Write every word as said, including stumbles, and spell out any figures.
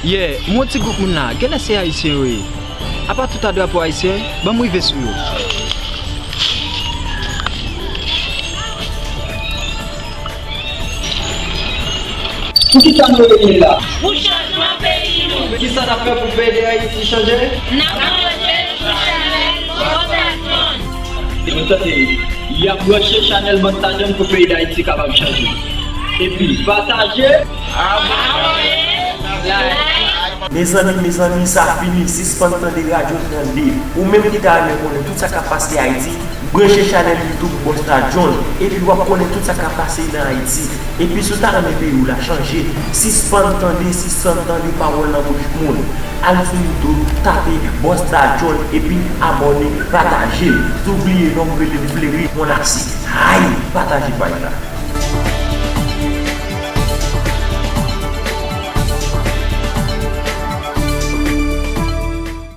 Yeah, m wè yon ti gwoup moun la, genlè se Ayisyen yo ye. Apa tout a drapo ayisyen, ban m rive sou yo. Poukisa nou reyini la? Pou chanjman peyi nou. Kisa n ap fè pou peyi Dayiti chanje? N ap manje sou chanèl Bòs Tadjòn. Nou tande, y ap branche chanèl Bòs Tadjòn pou peyi Dayiti kapab chanje. Epi, pataje. Abòne. Like. Mezanmi, mezanmi, sa fini. Sispann tande radyo tande. Ou menm ki ta renmen konnen tout sa k ap pase Ayiti, branche chanèl YouTube Bòs Tadjòn, epi w ap konnen tout sa k ap pase nan Ayiti. Epi si w ta renmen peyi w la chanje, sispann tande, sispann tande pawòl nan bouch moun. Al sou YouTube, tape Bòs Tadjòn, epi abòne, pataje. Si w bliye non m, rele m Fleri Monasi. Ay, pataje paj la.